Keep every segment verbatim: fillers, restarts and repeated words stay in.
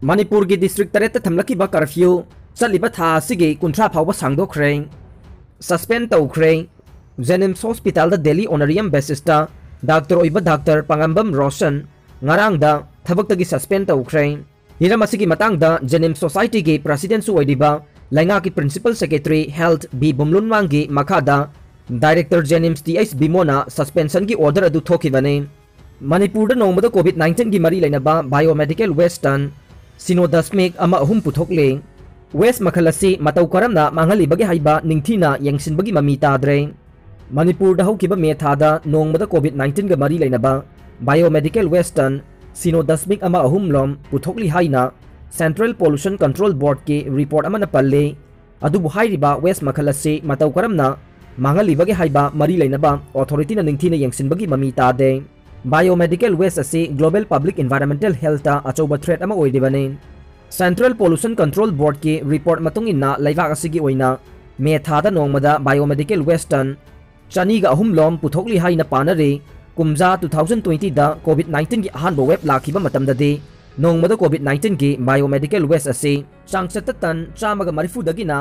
ꯃꯅꯤꯄꯨꯔꯒꯤ ꯗꯤꯁꯇ꯭ꯔꯤꯛ ꯇꯔꯦꯠꯇ ꯊꯝꯂꯛꯈꯤꯕ ꯀꯔꯐ꯭ꯌꯨ ꯆꯠꯂꯤꯕ ꯊꯥ ꯑꯁꯤꯒꯤ ꯀꯨꯟꯊ꯭ꯔꯥ ꯐꯥꯎꯕ ꯁꯥꯡꯗꯣꯛꯈ꯭ꯔꯦ꯫ ꯁꯁꯄꯦꯟ ꯇꯧꯈ꯭ꯔꯦ꯫ ꯖꯦꯅꯤꯝꯁ ꯍꯣꯁꯄꯤꯇꯥꯜꯗ ꯗꯦꯂꯤ ꯑꯣꯅꯔꯤꯌꯝ ꯕꯦꯁꯤꯁꯇ ꯗꯥꯛꯇꯔ ꯑꯣꯏꯕ ꯗꯥꯛꯇꯔ ꯄꯥꯉꯝꯕꯝ ꯔꯣꯁꯟ ꯉꯔꯥꯡꯗ ꯊꯕꯛꯇꯒꯤ ꯁꯁꯄꯦꯟ ꯇꯧꯈ꯭ꯔꯦ꯫ ꯍꯤꯔꯝ ꯑꯁꯤꯒꯤ ꯃꯇꯥꯡꯗ ꯖꯦꯅꯤꯝꯁ ꯁꯣꯁꯥꯏꯇꯤꯒꯤ ꯄ꯭ꯔꯁꯤꯗꯦꯟꯁꯨ ꯑꯣꯏꯔꯤꯕ ꯂꯩꯉꯥꯛꯀꯤ ꯄ꯭ꯔꯤꯟꯁꯤꯄꯜ ꯁꯦꯀ꯭ꯔꯦꯇꯔꯤ ꯍꯦꯜꯊ ꯕꯤ ꯕꯨꯝꯂꯨꯟꯋꯥꯡꯒꯤ ꯃꯈꯥꯗ ꯗꯥꯏꯔꯦꯛꯇꯔ ꯖꯦꯅꯤꯝꯁ ꯇꯤ ꯑꯩꯆ ꯕꯤꯃꯣꯅ ꯁꯁꯄꯦꯟꯁꯟꯒꯤ ꯑꯣꯔꯗꯔ ꯑꯗꯨ ꯊꯣꯛꯈꯤꯕꯅꯤ꯫ ꯃꯅꯤꯄꯨꯔꯗ ꯅꯣꯡꯃꯗ ꯀꯣꯚꯤꯗ ꯅꯥꯏꯟꯇꯤꯟꯒꯤ ꯃꯔꯤ ꯂꯩꯅꯕ ꯕꯥꯏꯑꯣꯃꯦꯗꯤꯀꯦꯜ ꯋꯦꯁ ꯇꯟ ꯁꯤꯅꯣ ꯗꯁꯃꯤꯛ ꯑꯃ ꯑꯍꯨꯝ ꯄꯨꯊꯣꯛꯂꯦ꯫ ꯋꯦꯁ ꯃꯈꯜ ꯑꯁꯤ ꯃꯇꯧ ꯀꯔꯝꯅ ꯃꯥꯡꯍꯜꯂꯤꯕꯒꯦ ꯍꯥꯏꯕ ꯅꯤꯡꯊꯤꯅ ꯌꯦꯡꯁꯤꯟꯕꯒꯤ ꯃꯃꯤ ꯇꯥꯗ꯭ꯔꯦ꯫ ꯃꯅꯤꯄꯨꯔꯗ ꯍꯧꯈꯤꯕ ꯃꯦ ꯊꯥꯗ ꯅꯣꯡꯃꯗ ꯀꯣꯚꯤꯗ ꯅꯥꯏꯟꯇꯤꯟꯒ ꯃꯔꯤ ꯂꯩꯅꯕ ꯕꯥꯏꯑꯣꯃꯦꯗꯤꯀꯦꯜ ꯋꯦꯁ ꯇꯟ ꯁꯤꯅꯣ ꯗꯁꯃꯤꯛ ꯑꯃ ꯑꯍꯨꯝ ꯂꯣꯝ ꯄꯨꯊꯣꯛꯂꯤ ꯍꯥꯏꯅ ꯁꯦꯟꯇ꯭ꯔꯦꯜ ꯄꯣꯂꯨꯁꯟ ꯀꯟꯇ꯭ꯔꯣꯜ ꯕꯣꯔꯗꯀꯤ ꯔꯤꯄꯣꯔꯠ ꯑꯃꯅ ꯄꯜꯂꯤ꯫ ꯑꯗꯨꯕꯨ ꯍꯥꯏꯔꯤꯕ ꯋꯦꯁ ꯃꯈꯜ ꯑꯁꯤ ꯃꯇꯧ ꯀꯔꯝꯅ ꯃꯥꯡꯍꯜꯂꯤꯕꯒꯦ ꯍꯥꯏꯕ ꯃꯔꯤ ꯂꯩꯅꯕ ꯑꯣꯊꯣꯔꯤꯇꯤꯅ ꯅꯤꯡꯊꯤꯅ ꯌꯦꯡꯁꯤꯟꯕꯒꯤ ꯃꯃꯤ ꯇꯥꯗꯦ꯫ ꯕꯥꯏꯑꯣꯃꯦꯗꯤꯀꯦꯜ ꯋꯦꯁ ꯑꯁꯤ ꯒ꯭ꯂꯣꯕꯦꯜ ꯄꯕ꯭ꯂꯤꯛ ꯏꯟꯚꯥꯏꯔꯟꯃꯦꯟꯇꯦꯜ ꯍꯦꯜꯊꯇ ꯑꯆꯧꯕ ꯊ꯭ꯔꯦꯠ ꯑꯃ ꯑꯣꯏꯔꯤꯕꯅꯤ꯫ ꯁꯦꯟꯇ꯭ꯔꯦꯜ ꯄꯣꯂꯨꯁꯟ ꯀꯟꯇ꯭ꯔꯣꯜ ꯕꯣꯔꯗꯀꯤ ꯔꯤꯄꯣꯔꯠ ꯃꯇꯨꯡ ꯏꯟꯅ ꯂꯩꯕꯥꯛ ꯑꯁꯤꯒꯤ ꯑꯣꯏꯅ ꯃꯦ ꯊꯥꯗ ꯅꯣꯡꯃꯗ ꯕꯥꯏꯑꯣꯃꯦꯗꯤꯀꯦꯜ ꯋꯦꯁ ꯇꯟ ꯆꯅꯤꯒ ꯑꯍꯨꯝ ꯂꯣꯝ ꯄꯨꯊꯣꯛꯂꯤ ꯍꯥꯏꯅ ꯄꯥꯅꯔꯤ꯫ ꯀꯨꯝꯖꯥ ꯇꯨ ꯊꯥꯎꯖꯟ ꯇ꯭ꯋꯦꯟꯇꯤꯗ ꯀꯣꯚꯤꯗ ꯅꯥꯏꯟꯇꯤꯟꯒꯤ ꯑꯍꯥꯟꯕ ꯋꯦꯕ ꯂꯥꯛꯈꯤꯕ ꯃꯇꯝꯗꯗꯤ ꯅꯣꯡꯃꯗ ꯀꯣꯚꯤꯗ ꯅꯥꯏꯟꯇꯤꯟꯒꯤ ꯕꯥꯏꯑꯣꯃꯦꯗꯤꯀꯦꯜ ꯋꯦꯁ ꯑꯁꯤ ꯆꯥꯡꯆꯠꯇ ꯇꯟ ꯆꯥꯝꯃꯒ ꯃꯔꯤꯐꯨꯗꯒꯤꯅ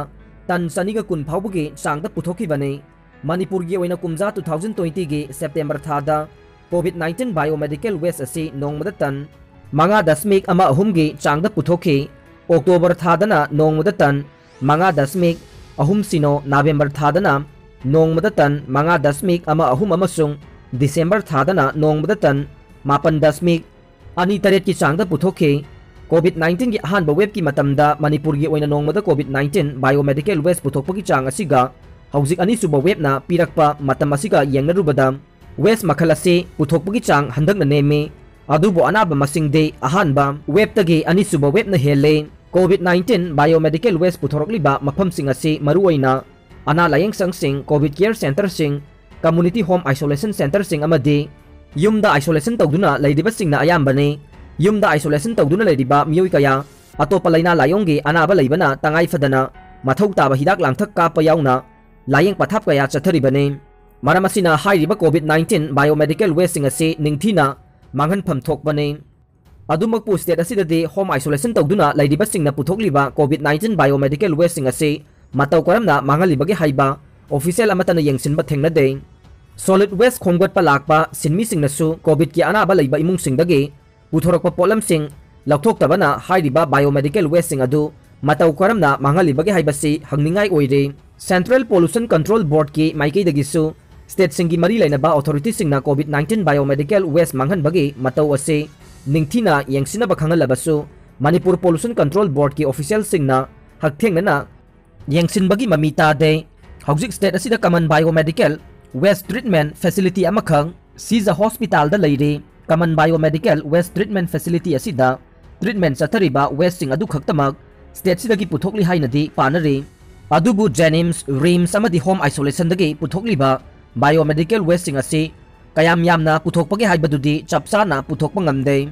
ꯇꯟ ꯆꯅꯤꯒ ꯀꯨꯟ ꯐꯥꯎꯕꯒꯤ ꯆꯥꯡꯗ ꯄꯨꯊꯣꯛꯈꯤꯕꯅꯤ꯫ ꯃꯅꯤꯄꯨꯔꯒꯤ ꯑꯣꯏꯅ ꯀꯨꯝꯖꯥ ꯇꯨ ꯊꯥꯎꯖꯟ ꯇ꯭ꯋꯦꯟꯇꯤꯒꯤ ꯁꯦꯞꯇꯦꯝꯕꯔ ꯊꯥꯗ ꯀꯣꯚꯤꯗ ꯅꯥꯏꯟꯇꯤꯟ ꯕꯥꯏꯑꯣꯃꯦꯗꯤꯀꯦꯜ ꯋꯦꯁ ꯑꯁꯤ ꯅꯣꯡꯃꯗ ꯇꯟ ꯃꯉꯥ ꯗꯁꯃꯤꯛ ꯑꯃ ꯑꯍꯨꯝꯒꯤ ꯆꯥꯡꯗ ꯄꯨꯊꯣꯛꯈꯤ꯫ ꯑꯣꯛꯇꯣꯕꯔ ꯊꯥꯗꯅ ꯅꯣꯡꯃꯗ ꯇꯟ ꯃꯉꯥ ꯗꯁꯃꯤꯛ ꯑꯍꯨꯝ ꯁꯤꯅꯣ, ꯅꯕꯦꯝꯕꯔ ꯊꯥꯗꯅ ꯅꯣꯡꯃꯗ ꯇꯟ ꯃꯉꯥ ꯗꯁꯃꯤꯛ ꯑꯃ ꯑꯍꯨꯝ ꯑꯃꯁꯨꯡ ꯗꯤꯁꯦꯝꯕꯔ ꯊꯥꯗꯅ ꯅꯣꯡꯃꯗ ꯇꯟ ꯃꯥꯄꯟ ꯗꯁꯃꯤꯛ ꯑꯅꯤ ꯇꯔꯦꯠꯀꯤ ꯆꯥꯡꯗ ꯄꯨꯊꯣꯛꯈꯤ꯫ ꯀꯣꯚꯤꯗ ꯅꯥꯏꯟꯇꯤꯟꯒꯤ ꯑꯍꯥꯟꯕ ꯋꯦꯕꯀꯤ ꯃꯇꯝꯗ ꯃꯅꯤꯄꯨꯔꯒꯤ ꯑꯣꯏꯅ ꯅꯣꯡꯃꯗ ꯀꯣꯚꯤꯗ ꯅꯥꯏꯟꯇꯤꯟ ꯕꯥꯏꯑꯣꯃꯦꯗꯤꯀꯦꯜ ꯋꯦꯁ ꯄꯨꯊꯣꯛꯄꯒꯤ ꯆꯥꯡ ꯑꯁꯤꯒ ꯍꯧꯖꯤꯛ ꯑꯅꯤꯁꯨꯕ ꯋꯦꯕꯅ ꯄꯤꯔꯛꯄ ꯃꯇꯝ ꯑꯁꯤꯒ ꯌꯦꯡꯅꯔꯨꯕꯗ ꯋꯦꯁ ꯃꯈꯜ ꯑꯁꯤ ꯄꯨꯊꯣꯛꯄꯒꯤ ꯆꯥꯡ ꯍꯟꯗꯛꯅ ꯅꯦꯝꯃꯤ꯫ ꯑꯗꯨꯕꯨ ꯑꯅꯥꯕ ꯃꯁꯤꯡꯗꯤ ꯑꯍꯥꯟꯕ ꯋꯦꯕꯇꯒꯤ ꯑꯅꯤꯁꯨꯕ ꯋꯦꯕꯅ ꯍꯦꯜꯂꯤ꯫ ꯀꯣꯚꯤꯗ ꯅꯥꯏꯟꯇꯤꯟ ꯕꯥꯏꯑꯣꯃꯦꯗꯤꯀꯦꯜ ꯋꯦꯁ ꯄꯨꯊꯣꯔꯛꯂꯤꯕ ꯃꯐꯝꯁꯤꯡ ꯑꯁꯤ ꯃꯔꯨꯑꯣꯏꯅ ꯑꯅꯥ ꯂꯥꯌꯦꯡ ꯁꯪꯁꯤꯡ, ꯀꯣꯚꯤꯗ ꯀꯦꯌꯔ ꯁꯦꯟꯇꯔꯁꯤꯡ, ꯀꯝꯃꯨꯅꯤꯇꯤ ꯍꯣꯝ ꯑꯥꯏꯁꯣꯂꯦꯁꯟ ꯁꯦꯟꯇꯔꯁꯤꯡ ꯑꯃꯗꯤ ꯌꯨꯝꯗ ꯑꯥꯏꯁꯣꯂꯦꯁꯟ ꯇꯧꯗꯨꯅ ꯂꯩꯔꯤꯕꯁꯤꯡꯅ ꯑꯌꯥꯝꯕꯅꯤ꯫ ꯌꯨꯝꯗ ꯑꯥꯏꯁꯣꯂꯦꯁꯟ ꯇꯧꯗꯨꯅ ꯂꯩꯔꯤꯕ ꯃꯤꯑꯣꯏ ꯀꯌꯥ ꯑꯇꯣꯞꯄ ꯂꯥꯏꯅꯥ ꯂꯥꯏꯑꯣꯡꯒꯤ ꯑꯅꯥꯕ ꯂꯩꯕꯅ ꯇꯉꯥꯏ ꯐꯗꯅ ꯃꯊꯧ ꯇꯥꯕ ꯍꯤꯗꯥꯛ ꯂꯥꯡꯊꯛ ꯀꯥꯞꯄ ꯌꯥꯎꯅ ꯂꯥꯌꯦꯡ ꯄꯊꯥꯞ ꯀꯌꯥ ꯆꯠꯊꯔꯤꯕꯅꯤ꯫ ꯃꯔꯝ ꯑꯁꯤꯅ ꯍꯥꯏꯔꯤꯕ ꯀꯣꯚꯤꯗ ꯅꯥꯏꯟꯇꯤꯟ ꯕꯥꯏꯑꯣꯃꯦꯗꯤꯀꯦꯜ ꯋꯦꯁꯁꯤꯡ ꯑꯁꯤ ꯅꯤꯡꯊꯤꯅ ꯃꯥꯡꯍꯟꯐꯝ ꯊꯣꯛꯄꯅꯤ꯫ ꯑꯗꯨꯃꯛꯄꯨ state ꯑꯁꯤꯗꯗꯤ home isolation ꯇꯧꯗꯨꯅ ꯂꯩꯔꯤꯕꯁꯤꯡꯅ ꯄꯨꯊꯣꯛꯂꯤꯕ COVID nineteen biomedical wasteꯁꯤꯡ ꯑꯁꯤ ꯃꯇꯧ ꯀꯔꯝꯅ ꯃꯥꯡꯍꯜꯂꯤꯕꯒꯦ ꯍꯥꯏꯕ official ꯑꯃꯠꯇꯅ ꯌꯦꯡꯁꯤꯟꯕ ꯊꯦꯡꯅꯗꯦ꯫ Solid waste ꯈꯣꯝꯒꯠꯄ ꯂꯥꯛꯄ ꯁꯤꯟꯃꯤꯁꯤꯡꯅꯁꯨ COVIDꯀꯤ ꯑꯅꯥꯕ ꯂꯩꯕ ꯏꯃꯨꯡꯁꯤꯡꯗꯒꯤ ꯄꯨꯊꯣꯔꯛꯄ ꯄꯣꯠꯂꯝꯁꯤꯡ ꯂꯧꯊꯣꯛꯇꯕꯅ ꯍꯥꯏꯔꯤꯕ biomedical wasteꯁꯤꯡ ꯑꯗꯨ ꯃꯇꯧ ꯀꯔꯝꯅ ꯃꯥꯡꯍꯜꯂꯤꯕꯒꯦ ꯍꯥꯏꯕꯁꯤ ꯍꯪꯅꯤꯡꯉꯥꯏ ꯑꯣꯏꯔꯤ꯫ Central Pollution Control Boardꯀꯤ ꯃꯥꯏꯀꯩꯗꯒꯤꯁꯨ stateꯁꯤꯡꯒꯤ ꯃꯔꯤ ꯂꯩꯅꯕ authorityꯁꯤꯡꯅ COVID nineteen biomedical waste ꯃꯥꯡꯍꯟꯕꯒꯤ ꯃꯇꯧ ꯑꯁꯤ ꯅꯤꯡꯊꯤꯅ ꯌꯦꯡꯁꯤꯟꯅꯕ ꯈꯪꯍꯜꯂꯕꯁꯨ, ꯃꯅꯤꯄꯨꯔ Pollution Control Boardꯀꯤ officialꯁꯤꯡꯅ ꯍꯛꯊꯦꯡꯅꯅ ꯌꯦꯡꯁꯤꯟꯕꯒꯤ ꯃꯃꯤ ꯇꯥꯗꯦ꯫ ꯍꯧꯖꯤꯛ state ꯑꯁꯤꯗ common biomedical waste treatment facility ꯑꯃꯈꯛ ꯁꯤꯖ ꯍꯣꯁꯄꯤꯇꯥꯜꯗ ꯂꯩꯔꯤ꯫ Common biomedical waste treatment facility ꯑꯁꯤꯗ treatment ꯆꯠꯊꯔꯤꯕ wasteꯁꯤꯡ ꯑꯗꯨ ꯈꯛꯇꯃꯛ stateꯁꯤꯗꯒꯤ ꯄꯨꯊꯣꯛꯂꯤ ꯍꯥꯏꯅꯗꯤ ꯄꯥꯅꯔꯤ꯫ ꯑꯗꯨꯕꯨ JNIMS, RIMS ꯑꯃꯗꯤ home isolationꯗꯒꯤ ꯄꯨꯊꯣꯛꯂꯤꯕ biomedical wasteꯁꯤꯡ ꯑꯁꯤ ꯀꯌꯥꯝ ꯌꯥꯝꯅ ꯄꯨꯊꯣꯛꯄꯒꯦ ꯍꯥꯏꯕꯗꯨꯗꯤ ꯆꯞ ꯆꯥꯅ ꯄꯨꯊꯣꯛꯄ ꯉꯝꯗꯦ꯫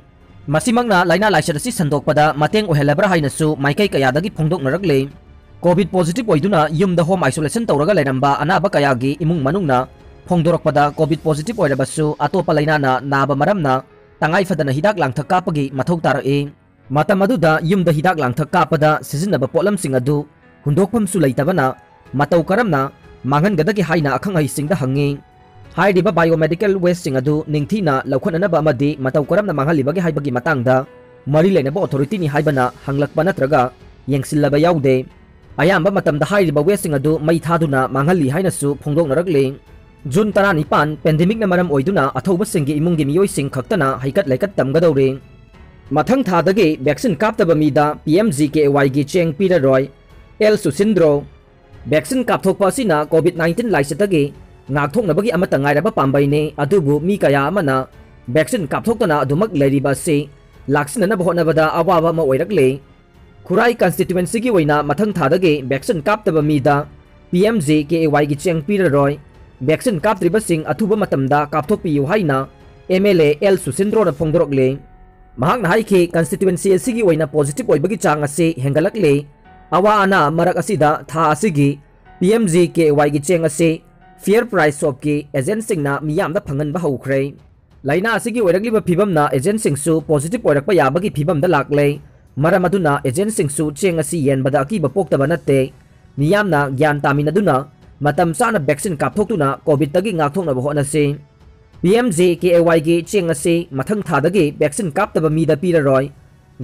ꯃꯁꯤꯃꯛꯅ ꯂꯥꯏꯅꯥ ꯂꯥꯏꯆꯠ ꯑꯁꯤ ꯁꯟꯗꯣꯛꯄꯗ ꯃꯇꯦꯡ ꯑꯣꯏꯍꯜꯂꯕ꯭ꯔꯥ ꯍꯥꯏꯅꯁꯨ ꯃꯥꯏꯀꯩ ꯀꯌꯥꯗꯒꯤ ꯐꯣꯡꯗꯣꯛꯅꯔꯛꯂꯤ꯫ COVID positive ꯑꯣꯏꯗꯨꯅ ꯌꯨꯝꯗ home isolation ꯇꯧꯔꯒ ꯂꯩꯔꯝꯕ ꯑꯅꯥꯕ ꯀꯌꯥꯒꯤ ꯏꯃꯨꯡ ꯃꯅꯨꯡꯅ ꯐꯣꯡꯗꯣꯔꯛꯄꯗ, COVID positive ꯑꯣꯏꯔꯕꯁꯨ ꯑꯇꯣꯞꯄ ꯂꯥꯏꯅꯥꯅ ꯅꯥꯕ ꯃꯔꯝꯅ ꯇꯉꯥꯏ ꯐꯗꯅ ꯍꯤꯗꯥꯛ ꯂꯥꯡꯊꯛ ꯀꯥꯞꯄꯒꯤ ꯃꯊꯧ ꯇꯥꯔꯛꯏ꯫ ꯃꯇꯝ ꯑꯗꯨꯗ ꯌꯨꯝꯗ ꯍꯤꯗꯥꯛ ꯂꯥꯡꯊꯛ ꯀꯥꯞꯄꯗ ꯁꯤꯖꯤꯟꯅꯕ ꯄꯣꯠꯂꯝꯁꯤꯡ ꯑꯗꯨ ꯍꯨꯟꯗꯣꯛꯐꯝꯁꯨ ꯂꯩꯇꯕꯅ ꯃꯇꯧ ꯀꯔꯝꯅ ꯃꯥꯡꯍꯟꯒꯗꯒꯦ ꯍꯥꯏꯅ ꯑꯈꯪ ꯑꯍꯩꯁꯤꯡꯗ ꯍꯪꯉꯤ꯫ ꯍꯥꯏꯔꯤꯕ biomedical wasteꯁꯤꯡ ꯑꯗꯨ ꯅꯤꯡꯊꯤꯅ ꯂꯧꯈꯠꯅꯅꯕ ꯑꯃꯗꯤ ꯃꯇꯧ ꯀꯔꯝꯅ ꯃꯥꯡꯍꯜꯂꯤꯕꯒꯦ ꯍꯥꯏꯕꯒꯤ ꯃꯇꯥꯡꯗ ꯃꯔꯤ ꯂꯩꯅꯕ authorityꯅꯤ ꯍꯥꯏꯕꯅ ꯍꯪꯂꯛꯄ ꯅꯠꯇ꯭ꯔꯒ ꯌꯦꯡꯁꯤꯜꯂꯕ ꯌꯥꯎꯗꯦ꯫ ꯑꯌꯥꯝꯕ ꯃꯇꯝꯗ ꯍꯥꯏꯔꯤꯕ wasteꯁꯤꯡ ꯑꯗꯨ ꯃꯩ ꯊꯥꯗꯨꯅ ꯃꯥꯡꯍꯜꯂꯤ ꯍꯥꯏꯅꯁꯨ ꯐꯣꯡꯗꯣꯛꯅꯔꯛꯂꯤ꯫ June ꯇꯔꯥꯅꯤꯄꯥꯟ, pandemicꯅ ꯃꯔꯝ ꯑꯣꯏꯗꯨꯅ ꯑꯊꯧꯕꯁꯤꯡꯒꯤ ꯏꯃꯨꯡꯒꯤ ꯃꯤꯑꯣꯏꯁꯤꯡ ꯈꯛꯇꯅ ꯍꯩꯀꯠ ꯂꯩꯀꯠ ꯇꯝꯒꯗꯧꯔꯤ꯫ ꯃꯊꯪ ꯊꯥꯗꯒꯤ vaccine ꯀꯥꯞꯇꯕ ꯃꯤꯗ PMJAYꯒꯤ ꯆꯦꯡ ꯄꯤꯔꯔꯣꯏ, ꯑꯦꯜ ꯁꯨꯁꯤꯟꯗ꯭ꯔꯣ꯫ Vaccine ꯀꯥꯞꯊꯣꯛꯄ ꯑꯁꯤꯅ COVID nineteen ꯂꯥꯏꯆꯠꯇꯒꯤ ꯉꯥꯛꯊꯣꯛꯅꯕꯒꯤ ꯑꯃꯠꯇ ꯉꯥꯏꯔꯕ ꯄꯥꯝꯕꯩꯅꯤ, ꯑꯗꯨꯕꯨ ꯃꯤ ꯀꯌꯥ ꯑꯃꯅ vaccine ꯀꯥꯞꯊꯣꯛꯇꯅ ꯑꯗꯨꯃꯛ ꯂꯩꯔꯤꯕ ꯑꯁꯤ ꯂꯥꯛꯁꯤꯟꯅꯅꯕ ꯍꯣꯠꯅꯕꯗ ꯑꯋꯥꯕ ꯑꯃ ꯑꯣꯏꯔꯛꯂꯤ꯫ ꯈꯨꯔꯥꯏ constituencyꯒꯤ ꯑꯣꯏꯅ ꯃꯊꯪ ꯊꯥꯗꯒꯤ vaccine ꯀꯥꯞꯇꯕ ꯃꯤꯗ PMJAYꯒꯤ ꯆꯦꯡ ꯄꯤꯔꯔꯣꯏ꯫ Vaccine ꯀꯥꯞꯇ꯭ꯔꯤꯕꯁꯤꯡ ꯑꯊꯨꯕ ꯃꯇꯝꯗ ꯀꯥꯞꯊꯣꯛꯄꯤꯌꯨ ꯍꯥꯏꯅ MLA ꯑꯦꯜ ꯁꯨꯁꯤꯟꯗ꯭ꯔꯣꯅ ꯐꯣꯡꯗꯣꯔꯛꯂꯤ꯫ ꯃꯍꯥꯛꯅ ꯍꯥꯏꯈꯤ, constituency ꯑꯁꯤꯒꯤ ꯑꯣꯏꯅ positive ꯑꯣꯏꯕꯒꯤ ꯆꯥꯡ ꯑꯁꯤ ꯍꯦꯟꯒꯠꯂꯛꯂꯤ꯫ ꯑꯋꯥ ꯑꯅꯥ ꯃꯔꯛ ꯑꯁꯤꯗ ꯊꯥ ꯑꯁꯤꯒꯤ PMJAYꯒꯤ ꯆꯦꯡ ꯑꯁꯤ Fair Price Shopꯀꯤ agentꯁꯤꯡꯅ ꯃꯤꯌꯥꯝꯗ ꯐꯪꯍꯟꯕ ꯍꯧꯈ꯭ꯔꯦ꯫ ꯂꯥꯏꯅꯥ ꯑꯁꯤꯒꯤ ꯑꯣꯏꯔꯛꯂꯤꯕ ꯐꯤꯕꯝꯅ agentꯁꯤꯡꯁꯨ positive ꯑꯣꯏꯔꯛꯄ ꯌꯥꯕꯒꯤ ꯐꯤꯕꯝꯗ ꯂꯥꯛꯂꯦ꯫ ꯃꯔꯝ ꯑꯗꯨꯅ agentꯁꯤꯡꯁꯨ ꯆꯦꯡ ꯑꯁꯤ ꯌꯦꯟꯕꯗ ꯑꯀꯤꯕ ꯄꯣꯛꯇꯕ ꯅꯠꯇꯦ꯫ ꯃꯤꯌꯥꯝꯅ ꯒ꯭ꯌꯥꯟ ꯇꯥꯃꯤꯟꯅꯗꯨꯅ ꯃꯇꯝ ꯆꯥꯅ vaccine ꯀꯥꯞꯊꯣꯛꯇꯨꯅ COVIDꯇꯒꯤ ꯉꯥꯛꯊꯣꯛꯅꯕ ꯍꯣꯠꯅꯁꯤ꯫ PMJKAYꯒꯤ ꯆꯦꯡ ꯑꯁꯤ ꯃꯊꯪ ꯊꯥꯗꯒꯤ vaccine ꯀꯥꯞꯇꯕ ꯃꯤꯗ ꯄꯤꯔꯔꯣꯏ꯫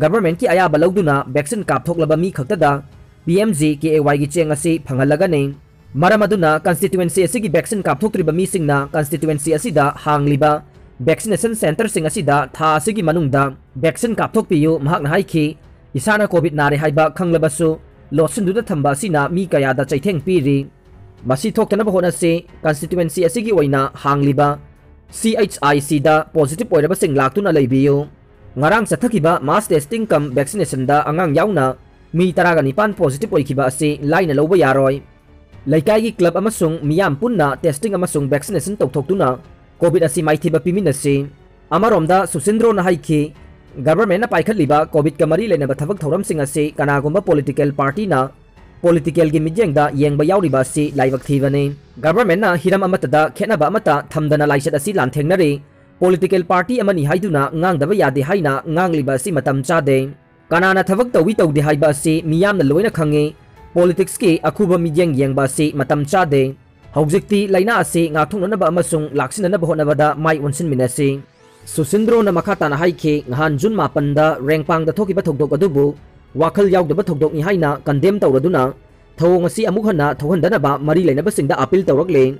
Governmentꯀꯤ ꯑꯌꯥꯕ ꯂꯧꯗꯨꯅ vaccine ꯀꯥꯞꯊꯣꯛꯂꯕ ꯃꯤ ꯈꯛꯇꯗ PMJKAYꯒꯤ ꯆꯦꯡ ꯑꯁꯤ ꯐꯪꯍꯜꯂꯒꯅꯤ꯫ ꯃꯔꯝ ꯑꯗꯨꯅ constituency ꯑꯁꯤꯒꯤ vaccine ꯀꯥꯞꯊꯣꯛꯇ꯭ꯔꯤꯕ ꯃꯤꯁꯤꯡꯅ constituency ꯑꯁꯤꯗ ꯍꯥꯡꯂꯤꯕ vaccination centreꯁꯤꯡ ꯑꯁꯤꯗ ꯊꯥ ꯑꯁꯤꯒꯤ ꯃꯅꯨꯡꯗ vaccine ꯀꯥꯞꯊꯣꯛꯄꯤꯌꯨ꯫ ꯃꯍꯥꯛꯅ ꯍꯥꯏꯈꯤ, ꯏꯁꯥꯅ COVID ꯅꯥꯔꯦ ꯍꯥꯏꯕ ꯈꯪꯂꯕꯁꯨ ꯂꯣꯠꯁꯤꯟꯗꯨꯅ ꯊꯝꯕ ꯑꯁꯤꯅ ꯃꯤ ꯀꯌꯥꯗ ꯆꯩꯊꯦꯡ ꯄꯤꯔꯤ꯫ ꯃꯁꯤ ꯊꯣꯛꯇꯅꯕ ꯍꯣꯠꯅꯁꯤ꯫ Constituency ꯑꯁꯤꯒꯤ ꯑꯣꯏꯅ ꯍꯥꯡꯂꯤꯕ CHICꯗ positive ꯑꯣꯏꯔꯕꯁꯤꯡ ꯂꯥꯛꯇꯨꯅ ꯂꯩꯕꯤꯌꯨ꯫ ꯉꯔꯥꯡ ꯆꯠꯊꯈꯤꯕ mass testing cum vaccinationꯗ ꯑꯉꯥꯡ ꯌꯥꯎꯅ ꯃꯤ ꯇꯔꯥꯒ ꯅꯤꯄꯥꯟ positive ꯑꯣꯏꯈꯤꯕ ꯑꯁꯤ ꯂꯥꯏꯅ ꯂꯧꯕ ꯌꯥꯔꯣꯏ꯫ ꯂꯩꯀꯥꯏꯒꯤ club ꯑꯃꯁꯨꯡ ꯃꯤꯌꯥꯝ ꯄꯨꯟꯅ testing ꯑꯃꯁꯨꯡ vaccination ꯇꯧꯊꯣꯛꯇꯨꯅ COVID ꯑꯁꯤ ꯃꯥꯏꯊꯤꯕ ꯄꯤꯃꯤꯟꯅꯁꯤ꯫ ꯑꯃꯔꯣꯝꯗ ꯁꯨꯁꯤꯟꯗ꯭ꯔꯣꯅ ꯍꯥꯏꯈꯤ, Governmentꯅ ꯄꯥꯏꯈꯠꯂꯤꯕ COVIDꯀ ꯃꯔꯤ ꯂꯩꯅꯕ ꯊꯕꯛ ꯊꯧꯔꯝꯁꯤꯡ ꯑꯁꯤ ꯀꯅꯥꯒꯨꯝꯕ political partyꯅ politicalꯒꯤ ꯃꯤꯠꯌꯦꯡꯗ ꯌꯦꯡꯕ ꯌꯥꯎꯔꯤꯕ ꯑꯁꯤ ꯂꯥꯏꯕꯛ ꯊꯤꯕꯅꯤ꯫ Governmentꯅ ꯍꯤꯔꯝ ꯑꯃꯠꯇꯗ ꯈꯦꯠꯅꯕ ꯑꯃꯠꯇ ꯊꯝꯗꯅ ꯂꯥꯏꯆꯠ ꯑꯁꯤ ꯂꯥꯟꯊꯦꯡꯅꯔꯤ꯫ Political party ꯑꯃꯅꯤ ꯍꯥꯏꯗꯨꯅ ꯉꯥꯡꯗꯕ ꯌꯥꯗꯦ ꯍꯥꯏꯅ ꯉꯥꯡꯂꯤꯕ ꯑꯁꯤ ꯃꯇꯝ ꯆꯥꯗꯦ꯫ ꯀꯅꯥꯅ ꯊꯕꯛ ꯇꯧꯏ ꯇꯧꯗꯦ ꯍꯥꯏꯕ ꯑꯁꯤ ꯃꯤꯌꯥꯝꯅ ꯂꯣꯏꯅ ꯈꯪꯉꯤ꯫ Politicsꯀꯤ ꯑꯈꯨꯕ ꯃꯤꯠꯌꯦꯡ ꯌꯦꯡꯕ ꯑꯁꯤ ꯃꯇꯝ ꯆꯥꯗꯦ꯫ ꯍꯧꯖꯤꯛꯇꯤ ꯂꯥꯏꯅꯥ ꯑꯁꯤ ꯉꯥꯛꯊꯣꯛꯅꯅꯕ ꯑꯃꯁꯨꯡ ꯂꯥꯛꯁꯤꯟꯅꯅꯕ ꯍꯣꯠꯅꯕꯗ ꯃꯥꯏ ꯑꯣꯟꯁꯤꯟꯃꯤꯟꯅꯁꯤ꯫ ꯁꯨꯁꯤꯟꯗ꯭ꯔꯣꯅ ꯃꯈꯥ ꯇꯥꯅ ꯍꯥꯏꯈꯤ, ꯅꯍꯥꯟ June ꯃꯥꯄꯟꯗ ꯔꯦꯡꯄꯥꯡꯗ ꯊꯣꯛꯈꯤꯕ ꯊꯧꯗꯣꯛ ꯑꯗꯨꯕꯨ ꯋꯥꯈꯜ ꯌꯥꯎꯗꯕ ꯊꯧꯗꯣꯛꯅꯤ ꯍꯥꯏꯅ condemn ꯇꯧꯔꯗꯨꯅ ꯊꯧꯑꯣꯡ ꯑꯁꯤ ꯑꯃꯨꯛ ꯍꯟꯅ ꯊꯣꯛꯍꯟꯗꯅꯕ ꯃꯔꯤ ꯂꯩꯅꯕꯁꯤꯡꯗ appeal ꯇꯧꯔꯛꯂꯤ꯫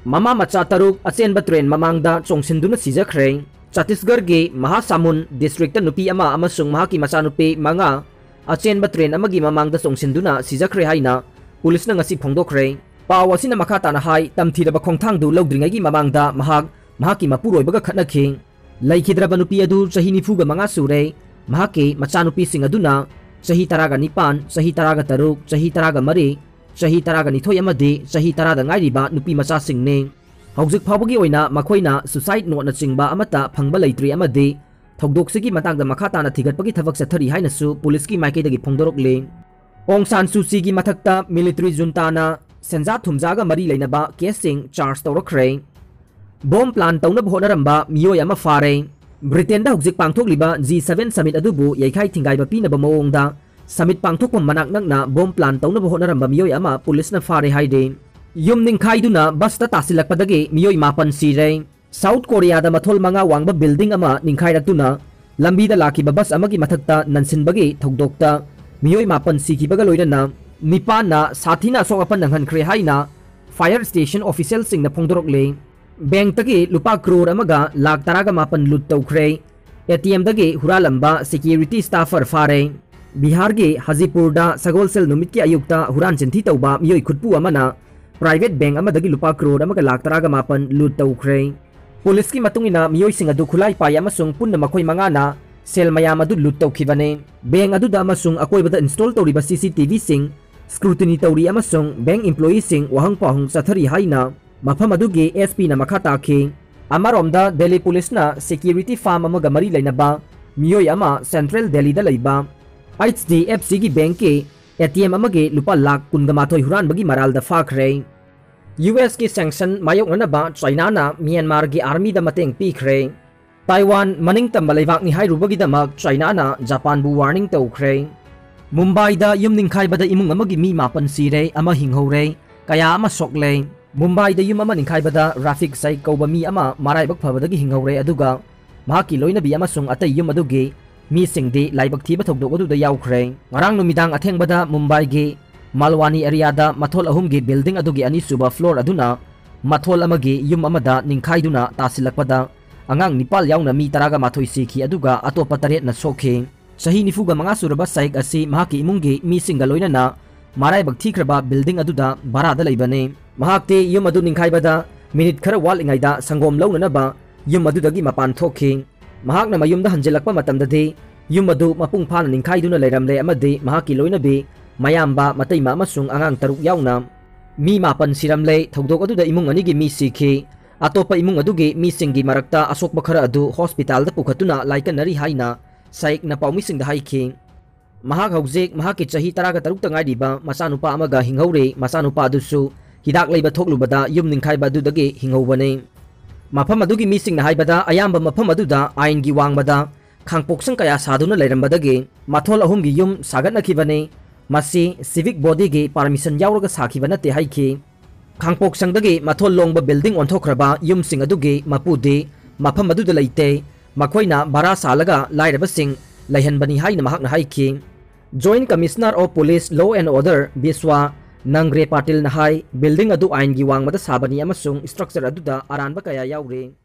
ꯃꯃꯥ ꯃꯆꯥ ꯇꯔꯨꯛ ꯑꯆꯦꯟꯕ train ꯃꯃꯥꯡꯗ ꯆꯣꯡꯁꯤꯟꯗꯨꯅ ꯁꯤꯖꯈ꯭ꯔꯦ꯫ ꯆꯇꯤꯁꯒꯔꯒꯤ ꯃꯍꯥꯁꯥꯃꯨꯟ districtꯇ ꯅꯨꯄꯤ ꯑꯃ ꯑꯃꯁꯨꯡ ꯃꯍꯥꯛꯀꯤ ꯃꯆꯥꯅꯨꯄꯤ ꯃꯉꯥ ꯑꯆꯦꯟꯕ train ꯑꯃꯒꯤ ꯃꯃꯥꯡꯗ ꯆꯣꯡꯁꯤꯟꯗꯨꯅ ꯁꯤꯖꯈ꯭ꯔꯦ ꯍꯥꯏꯅ ꯄꯨꯂꯤꯁꯅ ꯉꯁꯤ ꯐꯣꯡꯗꯣꯛꯈ꯭ꯔꯦ꯫ ꯄꯥꯎ ꯑꯁꯤꯅ ꯃꯈꯥ ꯇꯥꯅ ꯍꯥꯏ, ꯇꯝꯊꯤꯔꯕ ꯈꯣꯡꯊꯥꯡꯗꯨ ꯂꯧꯗ꯭ꯔꯤꯉꯩꯒꯤ ꯃꯃꯥꯡꯗ ꯃꯍꯥꯛ ꯃꯍꯥꯛꯀꯤ ꯃꯄꯨꯔꯣꯏꯕꯒ ꯈꯠꯅꯈꯤ꯫ ꯂꯩꯈꯤꯗ꯭ꯔꯕ ꯅꯨꯄꯤ ꯑꯗꯨ ꯆꯍꯤ ꯅꯤꯐꯨꯒ ꯃꯉꯥ ꯁꯨꯔꯦ꯫ ꯃꯍꯥꯛꯀꯤ ꯃꯆꯥꯅꯨꯄꯤꯁꯤꯡ ꯑꯗꯨꯅ ꯆꯍꯤ ꯇꯔꯥꯒ ꯅꯤꯄꯥꯟ, ꯆꯍꯤ ꯇꯔꯥꯒ ꯇꯔꯨꯛ, ꯆꯍꯤ ꯇꯔꯥꯒ ꯃꯔꯤ, ꯆꯍꯤ ꯇꯔꯥꯒ ꯅꯤꯊꯣꯏ ꯑꯃꯗꯤ ꯆꯍꯤ ꯇꯔꯥꯗ ꯉꯥꯏꯔꯤꯕ ꯅꯨꯄꯤ ꯃꯆꯥꯁꯤꯡꯅꯤ꯫ ꯍꯧꯖꯤꯛ ꯐꯥꯎꯕꯒꯤ ꯑꯣꯏꯅ ꯃꯈꯣꯏꯅ suicide noteꯅꯆꯤꯡꯕ ꯑꯃꯠꯇ ꯐꯪꯕ ꯂꯩꯇ꯭ꯔꯤ ꯑꯃꯗꯤ ꯊꯧꯗꯣꯛꯁꯤꯒꯤ ꯃꯇꯥꯡꯗ ꯃꯈꯥ ꯇꯥꯅ ꯊꯤꯒꯠꯄꯒꯤ ꯊꯕꯛ ꯆꯠꯊꯔꯤ ꯍꯥꯏꯅꯁꯨ ꯄꯨꯂꯤꯁꯀꯤ ꯃꯥꯏꯀꯩꯗꯒꯤ ꯐꯣꯡꯗꯣꯔꯛꯂꯤ꯫ ꯑꯣꯡ ꯁꯥꯟ ꯁꯨ ꯆꯤꯒꯤ ꯃꯊꯛꯇ military juntaꯅ ꯁꯦꯟꯖꯥ ꯊꯨꯝꯖꯥꯒ ꯃꯔꯤ ꯂꯩꯅꯕ caseꯁꯤꯡ charge ꯇꯧꯔꯛꯈ꯭ꯔꯦ꯫ ꯕꯣꯝ ꯄ꯭ꯂꯥꯟ ꯇꯧꯅꯕ ꯍꯣꯠꯅꯔꯝꯕ ꯃꯤꯑꯣꯏ ꯑꯃ ꯐꯥꯔꯦ꯫ ꯕ꯭ꯔꯤꯇꯦꯟꯗ ꯍꯧꯖꯤꯛ ꯄꯥꯡꯊꯣꯛꯂꯤꯕ ꯖꯤ ꯁꯚꯦꯟ ꯁꯃꯤꯠ ꯑꯗꯨꯕꯨ ꯌꯩꯈꯥꯏ ꯊꯤꯡꯒꯥꯏꯕ ꯄꯤꯅꯕ ꯃꯑꯣꯡꯗ ꯁꯃꯤꯠ ꯄꯥꯡꯊꯣꯛꯐꯝ ꯃꯅꯥꯛ ꯅꯛꯅ ꯕꯣꯝ ꯄ꯭ꯂꯥꯟ ꯇꯧꯅꯕ ꯍꯣꯠꯅꯔꯝꯕ ꯃꯤꯑꯣꯏ ꯑꯃ ꯄꯨꯂꯤꯁꯅ ꯐꯥꯔꯦ ꯍꯥꯏꯔꯤ꯫ ꯌꯨꯝ ꯅꯤꯡꯈꯥꯏꯗꯨꯅ ꯕꯁꯇ ꯇꯥꯁꯤꯜꯂꯛꯄꯗꯒꯤ ꯃꯤꯑꯣꯏ ꯃꯥꯄꯟ ꯁꯤꯔꯦ꯫ ꯁꯥꯎꯠ ꯀꯣꯔꯤꯌꯥꯗ ꯃꯊꯣꯜ ꯃꯉꯥ ꯋꯥꯡꯕ ꯕꯤꯜꯗꯤꯡ ꯑꯃ ꯅꯤꯡꯈꯥꯏꯔꯛꯇꯨꯅ ꯂꯝꯕꯤꯗ ꯂꯥꯛꯈꯤꯕ ꯕꯁ ꯑꯃꯒꯤ ꯃꯊꯛꯇ ꯅꯟꯁꯤꯟꯕꯒꯤ ꯊꯧꯗꯣꯛꯇ ꯃꯤꯑꯣꯏ ꯃꯥꯄꯟ ꯁꯤꯈꯤꯕꯒ ꯂꯣꯏꯅꯅ ꯅꯤꯄꯥꯟꯅ ꯁꯥꯊꯤꯅ ꯑꯁꯣꯛ ꯑꯄꯟ ꯅꯪꯍꯟꯈ꯭ꯔꯦ ꯍꯥꯏꯅ ꯐꯥꯌꯔ ꯁ꯭ꯇꯦꯁꯟ ꯑꯣꯐꯤꯁꯤꯌꯦꯜꯁꯤꯡꯅ ꯐꯣꯡꯗꯣꯔꯛꯂꯤ꯫ ꯕꯦꯡꯛꯇꯒꯤ ꯂꯨꯄꯥ ꯀ꯭ꯔꯣꯔ ꯑꯃꯒ ꯂꯥꯈ ꯇꯔꯥꯒ ꯃꯥꯄꯟ ꯂꯨꯠ ꯇꯧꯈ꯭ꯔꯦ꯫ ꯑꯦ ꯇꯤ ꯑꯦꯝꯗꯒꯤ ꯍꯨꯔꯥꯜꯂꯝꯕ ꯁꯦꯀ꯭ꯌꯨꯔꯤꯇꯤ ꯁ꯭ꯇꯥꯐꯔ ꯐꯥꯔꯦ꯫ ꯕꯤꯍꯥꯔꯒꯤ ꯍꯖꯤꯄꯨꯔꯗ ꯁꯒꯣꯜꯁꯦꯜ ꯅꯨꯃꯤꯠꯀꯤ ꯑꯌꯨꯛꯇ ꯍꯨꯔꯥꯟ ꯆꯤꯟꯊꯤ ꯇꯧꯕ ꯃꯤꯑꯣꯏ ꯈꯨꯠꯄꯨ ꯑꯃꯅ ꯄ꯭ꯔꯥꯏꯚꯦꯠ ꯕꯦꯡꯛ ꯑꯃꯗꯒꯤ ꯂꯨꯄꯥ ꯀ꯭ꯔꯣꯔ ꯑꯃꯒ ꯂꯥꯈ ꯇꯔꯥꯒ ꯃꯥꯄꯟ ꯂꯨꯠ ꯇꯧꯈ꯭ꯔꯦ꯫ ꯄꯨꯂꯤꯁꯀꯤ ꯃꯇꯨꯡ ꯏꯟꯅ ꯃꯤꯑꯣꯏꯁꯤꯡ ꯑꯗꯨ ꯈꯨꯠꯂꯥꯏ ꯄꯥꯏ ꯑꯃꯁꯨꯡ ꯄꯨꯟꯅ ꯃꯈꯣꯏ ꯃꯉꯥꯅ ꯁꯦꯜ ꯃꯌꯥꯝ ꯑꯗꯨ ꯂꯨꯠ ꯇꯧꯈꯤꯕꯅꯤ꯫ ꯕꯦꯡꯛ ꯑꯗꯨꯗ ꯑꯃꯁꯨꯡ ꯑꯀꯣꯏꯕꯗ ꯏꯟꯁꯇꯣꯜ ꯇꯧꯔꯤꯕ ꯁꯤ ꯁꯤ ꯇꯤ ꯚꯤꯁꯤꯡ ꯁ꯭ꯀ꯭ꯔꯨꯇꯤꯅꯤ ꯇꯧꯔꯤ ꯑꯃꯁꯨꯡ ꯕꯦꯡꯛ ꯏꯝꯄ꯭ꯂꯣꯌꯤꯁꯤꯡ ꯋꯥꯍꯪ ꯄꯥꯎꯍꯪ ꯆꯠꯊꯔꯤ ꯍꯥꯏꯅ ꯃꯐꯝ ꯑꯗꯨꯒꯤ ꯑꯦꯁ ꯄꯤꯅ ꯃꯈꯥ ꯇꯥꯈꯤ꯫ ꯑꯃꯔꯣꯝꯗ ꯗꯦꯜꯂꯤ ꯄꯨꯂꯤꯁꯅ ꯁꯦꯀ꯭ꯌꯨꯔꯤꯇꯤ ꯐꯥꯔꯝ ꯑꯃꯒ ꯃꯔꯤ ꯂꯩꯅꯕ ꯃꯤꯑꯣꯏ ꯑꯃ ꯁꯦꯟꯇ꯭ꯔꯦꯜ ꯗꯦꯜꯂꯤꯗ ꯂꯩꯕ ꯑꯩꯆ ꯗꯤ ꯑꯦꯐ ꯁꯤꯒꯤ ꯕꯦꯡꯛꯀꯤ ꯑꯦ ꯇꯤ ꯑꯦꯝ ꯑꯃꯒꯤ ꯂꯨꯄꯥ ꯂꯥꯈ ꯀꯨꯟꯒ ꯃꯥꯊꯣꯏ ꯍꯨꯔꯥꯟꯕꯒꯤ ꯃꯔꯥꯜꯗ ꯐꯥꯈ꯭ꯔꯦ꯫ ꯌꯨ ꯑꯦꯁꯀꯤ ꯁꯦꯡꯁꯟ ꯃꯥꯌꯣꯛꯅꯅꯕ ꯆꯥꯏꯅꯥꯅ ꯃ꯭ꯌꯥꯟꯃꯥꯔꯒꯤ ꯑꯥꯔꯃꯤꯗ ꯃꯇꯦꯡ ꯄꯤꯈ꯭ꯔꯦ꯫ ꯇꯥꯏꯋꯥꯟ ꯃꯅꯤꯡꯇꯝꯕ ꯂꯩꯕꯥꯛꯅꯤ ꯍꯥꯏꯔꯨꯕꯒꯤꯗꯃꯛ ꯆꯥꯏꯅꯥꯅ ꯖꯄꯥꯟꯕꯨ ꯋꯥꯔꯅꯤꯡ ꯇꯧꯈ꯭ꯔꯦ꯫ ꯃꯨꯝꯕꯥꯏꯗ ꯌꯨꯝ ꯅꯤꯡꯈꯥꯏꯕꯗ ꯏꯃꯨꯡ ꯑꯃꯒꯤ ꯃꯤ ꯃꯥꯄꯟ ꯁꯤꯔꯦ, ꯑꯃ ꯍꯤꯡꯍꯧꯔꯦ, ꯀꯌꯥ ꯑꯃ ꯁꯣꯛꯂꯦ꯫ ꯃꯨꯝꯕꯥꯏꯗ ꯌꯨꯝ ꯑꯃ ꯅꯤꯡꯈꯥꯏꯕꯗ ꯔꯥꯐꯤꯛ ꯁꯥꯏꯛ ꯀꯧꯕ ꯃꯤ ꯑꯃ ꯃꯔꯥꯏꯕꯛ ꯐꯕꯗꯒꯤ ꯍꯤꯡꯍꯧꯔꯦ, ꯑꯗꯨꯒ ꯃꯍꯥꯛꯀꯤ ꯂꯣꯏꯅꯕꯤ ꯑꯃꯁꯨꯡ ꯑꯇꯩ ꯌꯨꯝ ꯑꯗꯨꯒꯤ ꯃꯤꯁꯤꯡꯗꯤ ꯂꯥꯏꯕꯛ ꯊꯤꯕ ꯊꯧꯗꯣꯛ ꯑꯗꯨꯗ ꯌꯥꯎꯈ꯭ꯔꯦ꯫ ꯉꯔꯥꯡ ꯅꯨꯃꯤꯗꯥꯡ ꯑꯊꯦꯡꯕꯗ ꯃꯨꯝꯕꯥꯏꯒꯤ ꯃꯥꯜꯋꯥꯅꯤ ꯑꯦꯔꯤꯌꯥꯗ ꯃꯊꯣꯜ ꯑꯍꯨꯝꯒꯤ ꯕꯤꯜꯗꯤꯡ ꯑꯗꯨꯒꯤ ꯑꯅꯤꯁꯨꯕ ꯐ꯭ꯂꯣꯔ ꯑꯗꯨꯅ ꯃꯊꯣꯜ ꯑꯃꯒꯤ ꯌꯨꯝ ꯑꯃꯗ ꯅꯤꯡꯈꯥꯏꯗꯨꯅ ꯇꯥꯁꯤꯜꯂꯛꯄꯗ ꯑꯉꯥꯡ ꯅꯤꯄꯥꯜ ꯌꯥꯎꯅ ꯃꯤ ꯇꯔꯥꯒ ꯃꯥꯊꯣꯏ ꯁꯤꯈꯤ, ꯑꯗꯨꯒ ꯑꯇꯣꯞꯄ ꯇꯔꯦꯠꯅ ꯁꯣꯛꯈꯤ꯫ ꯆꯍꯤ ꯅꯤꯐꯨꯒ ꯃꯉꯥ ꯁꯨꯔꯕ ꯁꯥꯏꯛ ꯑꯁꯤ ꯃꯍꯥꯛꯀꯤ ꯏꯃꯨꯡꯒꯤ ꯃꯤꯁꯤꯡꯒ ꯂꯣꯏꯅꯅ ꯃꯔꯥꯏꯕꯛ ꯊꯤꯈ꯭ꯔꯕ ꯕꯤꯜꯗꯤꯡ ꯑꯗꯨꯗ ꯚꯔꯥꯗ ꯂꯩꯕꯅꯤ꯫ ꯃꯍꯥꯛꯇꯤ ꯌꯨꯝ ꯑꯗꯨ ꯅꯤꯡꯈꯥꯏꯕꯗ ꯃꯤꯅꯤꯠ ꯈꯔ ꯋꯥꯠꯂꯤꯉꯩꯗ ꯁꯪꯒꯣꯝ ꯂꯧꯅꯅꯕ ꯌꯨꯝ ꯑꯗꯨꯗꯒꯤ ꯃꯄꯥꯟ ꯊꯣꯛꯈꯤ꯫ ꯃꯍꯥꯛꯅ ꯃꯌꯨꯝꯗ ꯍꯟꯖꯤꯜꯂꯛꯄ ꯃꯇꯝꯗꯗꯤ ꯌꯨꯝ ꯑꯗꯨ ꯃꯄꯨꯡ ꯐꯥꯅ ꯅꯤꯡꯈꯥꯏꯗꯨꯅ ꯂꯩꯔꯝꯂꯦ ꯑꯃꯗꯤ ꯃꯍꯥꯛꯀꯤ ꯂꯣꯏꯅꯕꯤ, ꯃꯌꯥꯝꯕ, ꯃꯇꯩꯃ ꯑꯃꯁꯨꯡ ꯑꯉꯥꯡ ꯇꯔꯨꯛ ꯌꯥꯎꯅ ꯃꯤ ꯃꯥꯄꯟ ꯁꯤꯔꯝꯂꯦ꯫ ꯊꯧꯗꯣꯛ ꯑꯗꯨꯗ ꯏꯃꯨꯡ ꯑꯅꯤꯒꯤ ꯃꯤ ꯁꯤꯈꯤ꯫ ꯑꯇꯣꯞꯄ ꯏꯃꯨꯡ ꯑꯗꯨꯒꯤ ꯃꯤꯁꯤꯡꯒꯤ ꯃꯔꯛꯇ ꯑꯁꯣꯛꯄ ꯈꯔ ꯑꯗꯨ ꯍꯣꯁꯄꯤꯇꯥꯜꯗ ꯄꯨꯈꯠꯇꯨꯅ ꯂꯥꯏꯀꯠꯅꯔꯤ ꯍꯥꯏꯅ ꯁꯥꯏꯛꯅ ꯄꯥꯎꯃꯤꯁꯤꯡꯗ ꯍꯥꯏꯈꯤ꯫ ꯃꯍꯥꯛ ꯍꯧꯖꯤꯛ ꯃꯍꯥꯛꯀꯤ ꯆꯍꯤ ꯇꯔꯥꯒ ꯇꯔꯨꯛꯇ ꯉꯥꯏꯔꯤꯕ ꯃꯆꯥꯅꯨꯄꯥ ꯑꯃꯒ ꯍꯤꯡꯍꯧꯔꯤ꯫ ꯃꯆꯥꯅꯨꯄꯥ ꯑꯗꯨꯁꯨ ꯍꯤꯗꯥꯛ ꯂꯩꯕ ꯊꯣꯛꯂꯨꯕꯗ ꯌꯨꯝ ꯅꯤꯡꯈꯥꯏꯕ ꯑꯗꯨꯗꯒꯤ ꯍꯤꯡꯍꯧꯕꯅꯤ꯫ ꯃꯐꯝ ꯑꯗꯨꯒꯤ ꯃꯤꯁꯤꯡꯅ ꯍꯥꯏꯕꯗ, ꯑꯌꯥꯝꯕ ꯃꯐꯝ ꯑꯗꯨꯗ ꯑꯥꯏꯟꯒꯤ ꯋꯥꯡꯃꯗ ꯈꯥꯡꯄꯣꯛꯁꯪ ꯀꯌꯥ ꯁꯥꯗꯨꯅ ꯂꯩꯔꯝꯕꯗꯒꯤ ꯃꯊꯣꯜ ꯑꯍꯨꯝꯒꯤ ꯌꯨꯝ ꯁꯥꯒꯠꯅꯈꯤꯕꯅꯤ꯫ ꯃꯁꯤ civic bodyꯒꯤ permission ꯌꯥꯎꯔꯒ ꯁꯥꯈꯤꯕ ꯅꯠꯇꯦ ꯍꯥꯏꯈꯤ꯫ ꯈꯥꯡꯄꯣꯛꯁꯪꯗꯒꯤ ꯃꯊꯣꯜ ꯂꯣꯡꯕ building ꯑꯣꯟꯊꯣꯛꯈ꯭ꯔꯕ ꯌꯨꯝꯁꯤꯡ ꯑꯗꯨꯒꯤ ꯃꯄꯨꯗꯤ ꯃꯐꯝ ꯑꯗꯨꯗ ꯂꯩꯇꯦ꯫ ꯃꯈꯣꯏꯅ ꯚꯔꯥ ꯁꯥꯜꯂꯒ ꯂꯥꯏꯔꯕꯁꯤꯡ ꯂꯩꯍꯟꯕꯅꯤ ꯍꯥꯏꯅ ꯃꯍꯥꯛꯅ ꯍꯥꯏꯈꯤ꯫ Joint Commissioner of Police, Law and Order ꯕꯤꯁ꯭ꯋꯥ ꯅꯪꯒ꯭ꯔꯦ ꯄꯥꯇꯤꯜꯅ high, building ꯑꯗꯨ ꯑꯥꯏꯟꯒꯤ ꯋꯥꯡꯃꯗ ꯁꯥꯕꯅꯤ ꯑꯃꯁꯨꯡ structure ꯑꯗꯨꯗ ꯑꯔꯥꯟꯕ ꯀꯌꯥ ꯌꯥꯎꯔꯤ꯫